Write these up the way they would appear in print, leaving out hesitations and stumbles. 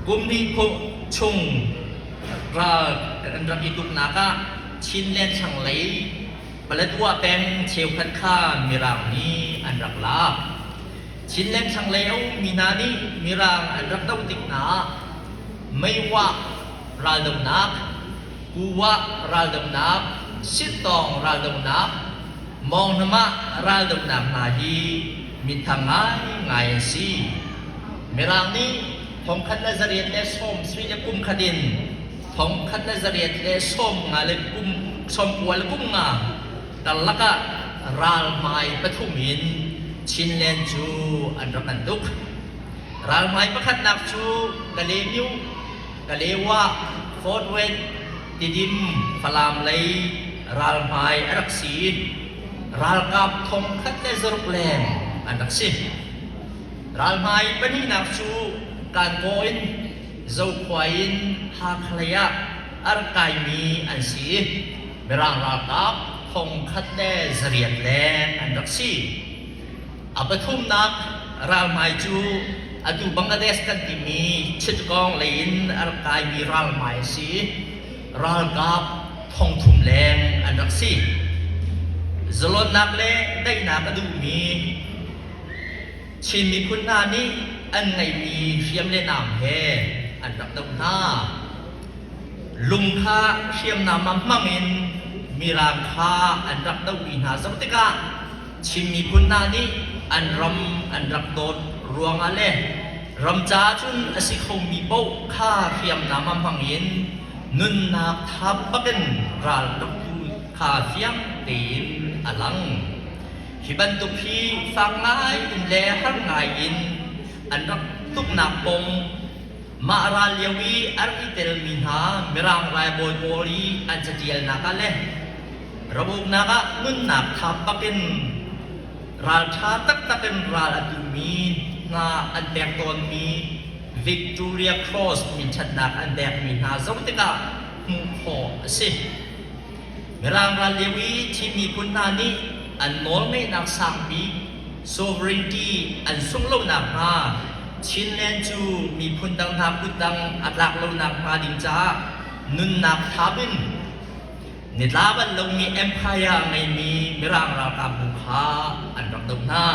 Kum hnih chung ral an rak i tuknak ah Chinland thlanglei Paletwa peng cheukhat kha Mirang nih an rak lak. Chinland thlanglei a ummi hna nih Mirang an rak doh tik hna ah Meiwah raldohnak, Kuwah raldohnak, Sittawng raldohnak, Mawngnamah raldohnak hna hi minthang ngaingai an si. Mirang nih 1870 le kum khat in 1890 le kum 90 le kum nga karlak ah ralhmai pathum in Chinland cu an rak an tuk. Ralhmai pakhatnak cu Kalaymyo, Kalewa, Fort Wayne, Tidim, Falam lei ralhmai a rak si i ralkap 1600 leng an rak si. Ralhmai pahnihnak cu Kankaw in Zokhua in Hakha lei ah a rak kaimi an si i Mirang ralkap 1800 leng an rak si. A pathumnak ralhmai cu atu Bangladesh kan timi Chittagong lei in a rak kaimi ralhmai a si i ralkap 3000 leng an rak si. Zalonnak le daihnak a duhmi Chin miphun hna nih an ngeihmi hriam le nam he an rak doh hna. Lung kha hriamnam ah hmang in Mirang kha an rak dohmi hna zoh tikah Chin miphun hna nih an ram an rak dawt ruangah le ram caah cun a si khomi paoh kha hriamnam ah hmang in nunnak thap bakin ral rak tu kha fiang tein a lang. Hi bantuk hi fak ngai in le har ngai in an rak tuknak kong mah ral lio i a rak i telmi hna Mirang ralbawi pawl i an catialnak ah le ramuknak ah nunnak thap bakin ralṭha taktak in ral a tumi hna an pek tawnmi Victoria Cross minṭhatnak an pekmi hna zoh tikah hmuh khawh a si. Mirang ral lio i Chin miphun hna nih an nawlngeihnak sangbik sovereignty an sungh lo nakhnga Chinland cu miphun dang hna kutdang a tlak lo nakhnga ding caah nunnak thap in nitla bal lomi empire a ngeimi Mirang ralkapbu kha an rak doh hna.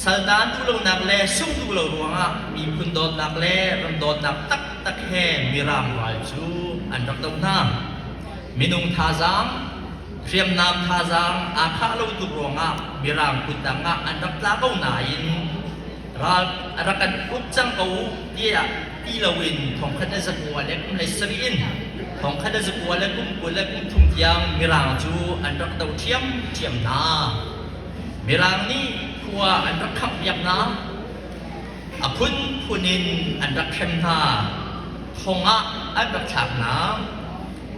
Saltan duh lonak le sungh duh lo ruangah miphun dawtnak le ram dawtnak taktak he Mirang ral cu an rak doh hna. Minung thazaang, hriamnam thazaang aa khah lo tuk ruangah Mirang kutdang ah an rak tla ko nain ral a rak kan uk cang ko u tiah ti loin 1917 in 1923 tiang Mirang cu an rak doh ṭhiamṭhiam hna. Mirang nih khua an rak khanghpiak hna. A phunphun in an rak hrem hna. Thong ah an rak thlak hna.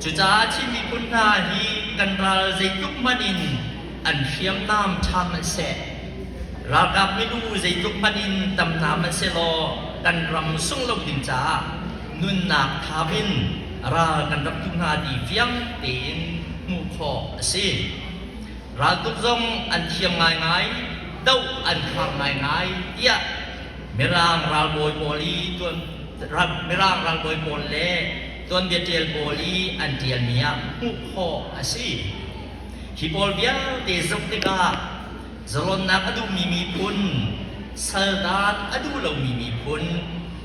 Cucaah Chin miphun hna hi kan ral zeitluk hmanh in an hriamnam ṭha hmanhseh, ralkap milu zeitluk hmanh in tam hna hmanhsehlaw kan ram sungh lo ding caah nunnak thap in ral kan rak tu hna ti fiang tein hmuh khawh a si. Raltuk zong an thiam ngaingai, doh an khar ngaingai tiah Mirang ralbawi pawl i tuan Mirang ralbawi pawl le tuanbia ṭial pawl i an ṭialmi ah hmuh khawh a si. Hi pawl vialte zoh tikah zalonnak a duhmi miphun, saldan a duh lomi miphun,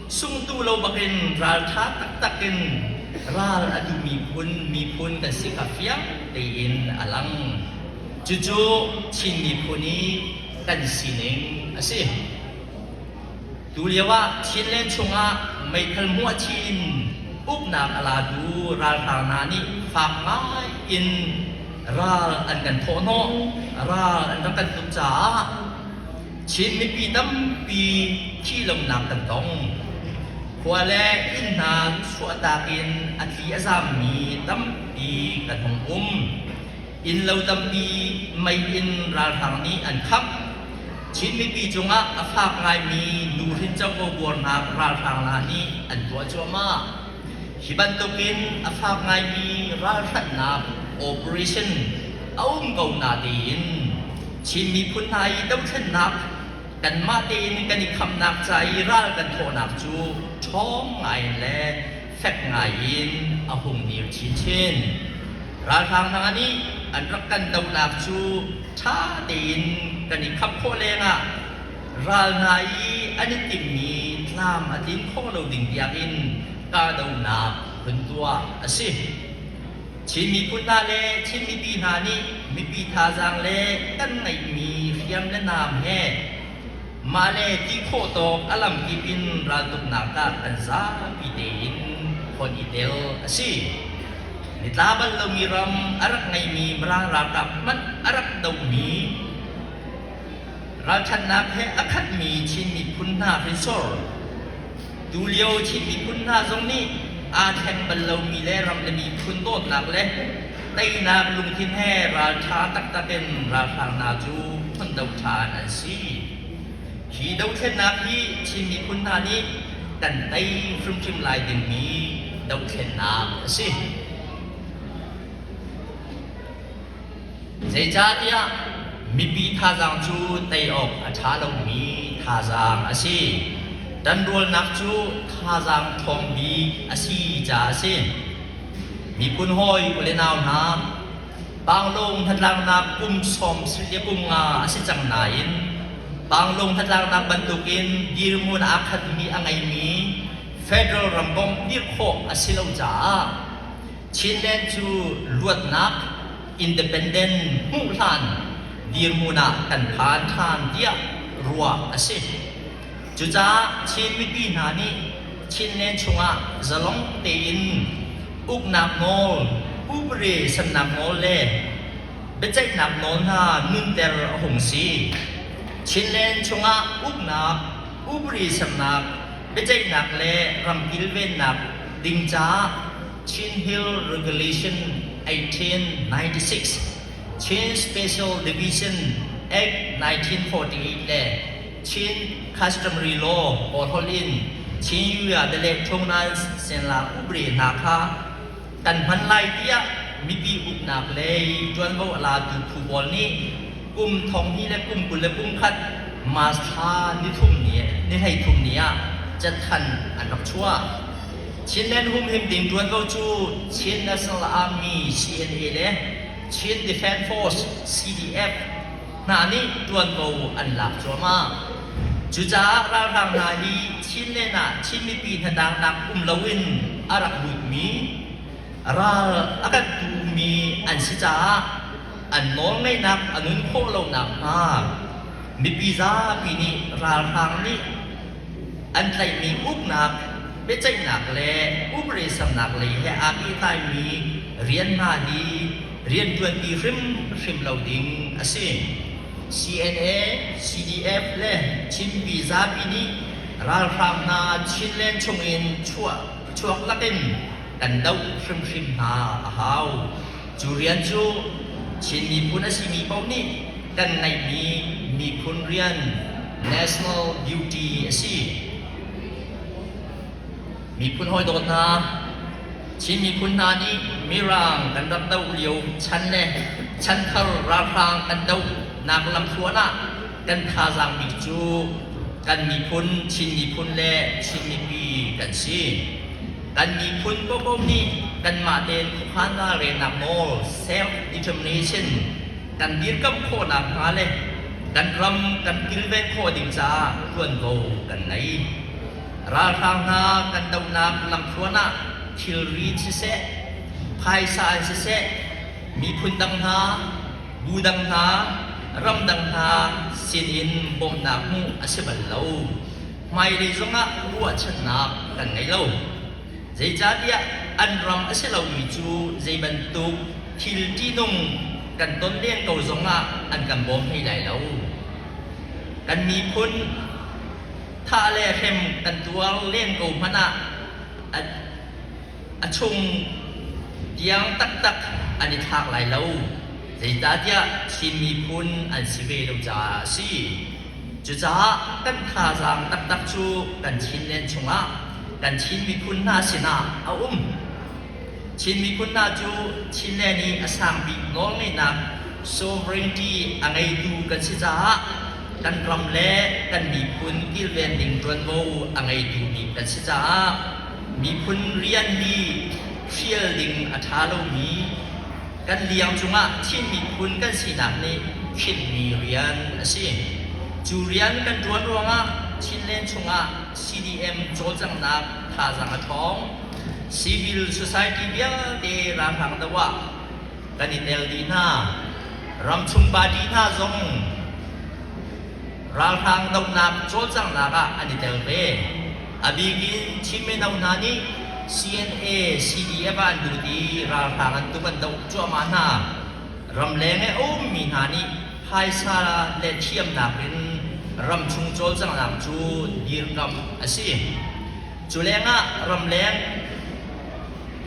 sungtu lo bakin ralṭha taktak in ral a duhmi phun miphun kan si kha fiang tein a lang. Cucu Chin miphun i kan sining a si. Tulio ah Chinland chungah meithal hmuah chin uknak a latu ralhrang hna nih fak ngai in ral an kan thawhhnawh, ral an rak kan tuk caah Chin mipi tampi thihlonak kan tong. Khua le inn hna chuahtak in a tli a zammi tampi kan hung um. Innlo tampi mei in ralhrang nih an khangh. Chin mipi cungah a fak ngaimi nuhrin covo buarnak ralhrang hna nih an tuah cuahmah. Hi bantukin a fak ngaimi ralhranhnak operation a um ko natein Chin miphun hna i dothlennak. Kanmah tein kan i khamnak ca i ral kan thawhnak cu ṭhawng ngai in le fek ngai in a hung dir chinchin. Ralhrang hna nih an rak kan dohnak cu ṭha tein kan i khap khawh lengah ral hna i an i timhmi tlam a tlin khawh lo ding tiangin kahdohnak hun tuah a si. Chin miphun hna le Chin mipi hna nih mipi thazaang le kan ngeihmi hriam le naam he mah le ti khawh tawk a lamkip in raltuknak ah kan zapi tein hon i tel a si. Nitla bal lomi ram a rak ngeimi Mirang ralkap hmanh a rak dohmi ralchanhnak he a khatmi Chin miphun hna hrinsor Tulio Chin miphun hna zong nih aa thleng bal lomi le ram le miphun dawtnak le teinak lungthin he ralṭha taktak in ralhrang hna cu phun do ṭhan an si. Hi dothlennak hi Chin miphun hna nih kan tei hrimhrim lai dingmi dothlennak a si. Zeicahtiah mipi thazaang cu tei awk a ṭha lomi thazaang a si. Ṭanrualnak cu thazaang ṭhawng bik a si caah a si. Miphun hawi u le nau hna, Panglong hnatlaknak kum sawm le kum nga a si cang nain Panglong hnatlaknak bantukin dirhmun aa khatmi a ngeimi federal ramkomh dirh khawh a si lo caah Chinland cu luatnak independent hmuh hlan dirhmun ah kan phan ṭhan tiah ruah a si. Cucaah Chin mipi hna nih Chinland chungah zalong tein uknak nawl, upri sannak nawl le biaceihnak nawl hna nunter a hung si. Chinland chungah uknak, upri sernak, biaceihnak le ram kilvennak ding caah Chin Hill Regulation 1896, Chin Special Division Act 1948 le Chin Customary Law pawl in Chin Yuya le Thongnan Senla upri hna kha kan hman lai tiah mipi uknak lei ṭuanvo a latu phu pawl nih kum thong hnih le kum 20 le kum khat March thla nithum ni ni 13 ni ah cathanh an rak chuah. Chinland humhim ding ṭuanvo cu Chin National Army CNA le Chin Defense Force CDF hna nih ṭuanvo an lak cuahmah. Cucaah ralhrang hna hi Chinland ah Chin mipi hnatangnak um loin a rak lutmi ral a kan tumi an si caah an nawlngeihnak a nun khawh lo nakhnga mipi zapi nih ralhrang nih an tlaihmi uknak, biaceihnak le upri-sernak lei he aa pehtlaimi rian hna hi rianṭuanpi hrimhrim lo ding a si. CNA, CDF le Chinpi zapi nih ralhrang hna Chinland chungin chuah chuak lakin kan doh hrimhrim hna a hau. Cu rian cu Chin miphun a simi paoh nih kan ngeihmi miphun rian national duty a si. Miphun hawi dawt hna, Chin miphun hna nih Mirang kan rak doh lio chan le chanthar ralhrang kan dohnak lamthluan ah kan thazaang bik cu kan miphun Chin miphun le Chin mipi kan si. Kan miphun paohpaoh nih kanmah tein khuakhan ralrennak nawl self-determination kan dirkamh khawh nakhnga le kan ram kan kilven khawh ding caah ṭuanvo kan ngei. Ralhrang hna kan dohnak lamthluan ah thilri siseh, phaisa in siseh, miphun dang hna, bu dang hna, ram dang hna sinin bawmhnak hmuh a si bal lo. Hmailei zongah ruahchannak kan ngei lo. Zeicahtiah an ram a si lomi cu zei bantuk thil ṭihnung kan ton len ko zongah an kan bawm hlei lai lo. Kan miphun thah le hrem kan tuar len ko hmanh ah a chung tiang taktak an i thlak lai lo. Zeicahtiah Chin miphun an si ve lo caah a si. Cucaah kan thazaang taktak cu kan Chinland chungah kan Chin miphun hna sinah a um. Chin miphun hna cu Chinland i a sang bik nawlngeihnak sovereignty a ngeitu kan si caah. kan ram le kan miphun kilven ding ṭuanvo a ngeitu bik kan si caah miphun rian hi hrial ding a ṭha lomi kan liang cungah Chin miphun kan sinak nih khinhmi rian a si. Cu rian kan ṭuan ruangah Chinland chungah CDM cawlcanghnak thazaang a ṭhawng. Civil society vialte ralhrang doh ah kan i tel dih hna. Ramchung party hna zong ralhrang dohnak cawlcanghnak ah an i tel ve. A bik in Chin mino hna nih CNA, CDF ah an lut i ralhrang an tuk an doh cuahmah hna. Ramleng i a ummi hna nih phaisa le thiamnak in ramchung cawlcanghnak cu dirkamh a si. Cu lengah ramleng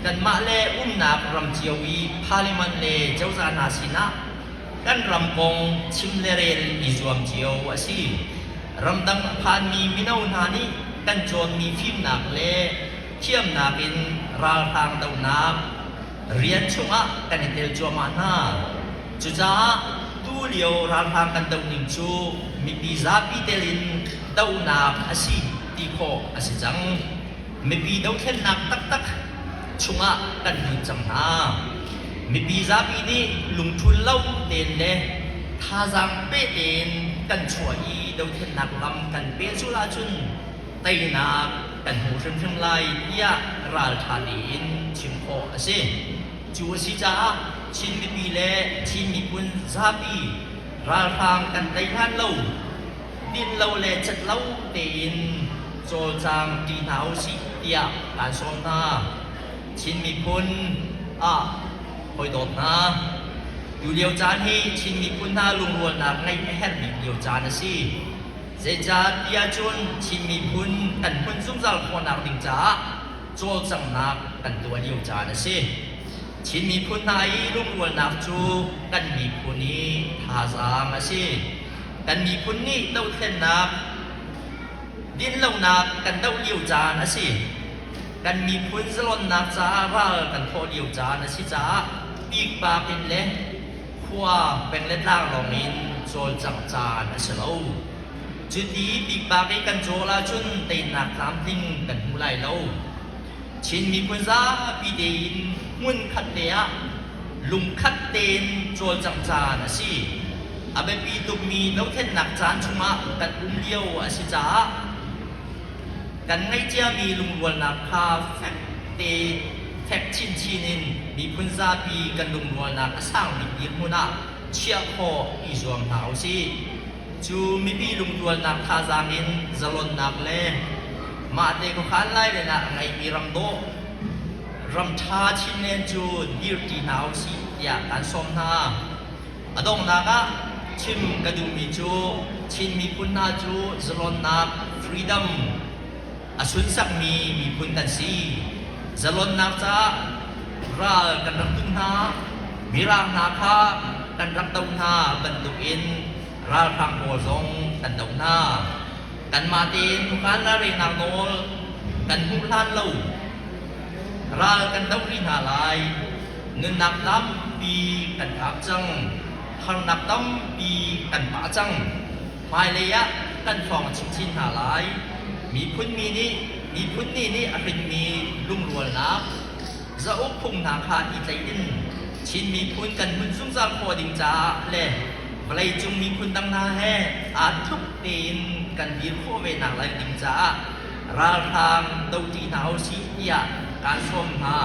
kanmah le umnak ram cio i parliament le cozah hna sinah kan ram kong chim le rel i zuam cio a si. Ramdang a phanmi mino hna nih kan cawnmi fimnak le thiamnak in ralhrang dohnak rian chungah kan i tel cuahmah hna. Cucaah tulio ralhrang kan doh ning cu mipi zapi tel in dohnak a si ti khawh a si cang. Mipi dothlennak taktak chungah kan lut cang hna. Mipi zapi nih lungṭhul lo tein le thazaang pe tein kan chuah i dothlennak lam kan pehzulh ahcun teinak kan hmu hrimhrim lai tiah ralṭha tein chim khawh a si. Cu a si caah Chin mipi le Chin miphun zapi ralhrang kan tei hlan lo, din lo le cat lo tein cawlcang ṭi hna usih tiah kaan sawm hna. Chin miphun ah hawi dawt hna. Tulio caan hi Chin miphun hna lungrualnak ngeih a herh bik lio caan a si. Zeicahtiah cun Chin miphun kan hmun zungzal khawhnak ding caah cawlcanghnak kan tuah lio caan a si. Chin miphun hna i lungrualnak cu kan miphun i thazaang a si. Kan miphun nih dothlennak, dinlonak kan doh lio caan a si. Kan miphun zalonnak caah ral kan thawh lio caan a si caah pikpak in le khua peng le tlang lawng in cawlcangh caan a si lo. Cuti pikpak i kan cawl ahcun teinak tlamtling kan hmu lai lo. Chin miphun zapi tein hmunkhat te ah lungkhat tein cawlcangh caan a si. A biapi tukmi dothlennak caan chungah kan um lio a si caah kan ngeih ciami lungrualnak kha fek te fek chinchin in miphun zapi kan lungrualnak a sang bik dirhmun ah chiah khawh i zuam hna usih. Cu mipi lungrualnak thazaang in zalonnak le mahte khuakhan laileng ah a ngeimi ram dawh, ram ṭha Chinland cu dirṭi hna usih tiah kaan sawm hna. A donghnak ah chim ka duhmi cu Chin miphun hna cu zalonnak freedom a sunsakmi miphun kan si. Zalonnak caah ral kan rak tu hna, Mirang hna kha kan rak doh hna bantukin ralhrang pawl zong kan doh hna. Kanmah tein khuakhan ralrennak nawl kan hmuh hlan lo ral kan doh rih hna lai. Nunnak tampi kan thap cang. Harnak tampi kan pah cang. Hmailei ah kan thawng chinchin hna lai. Miphun mi nih miphun ni nih a hrinmi lungrualnak zauk phung hna kha i tlaih in Chin miphun kan hmun zungzal khawh ding caah le vawleicung miphun dang hna he aa tluk tein kan dir khawh ve nak lai ding caah ralhrang doṭi hna usih tiah kaan sawm hna.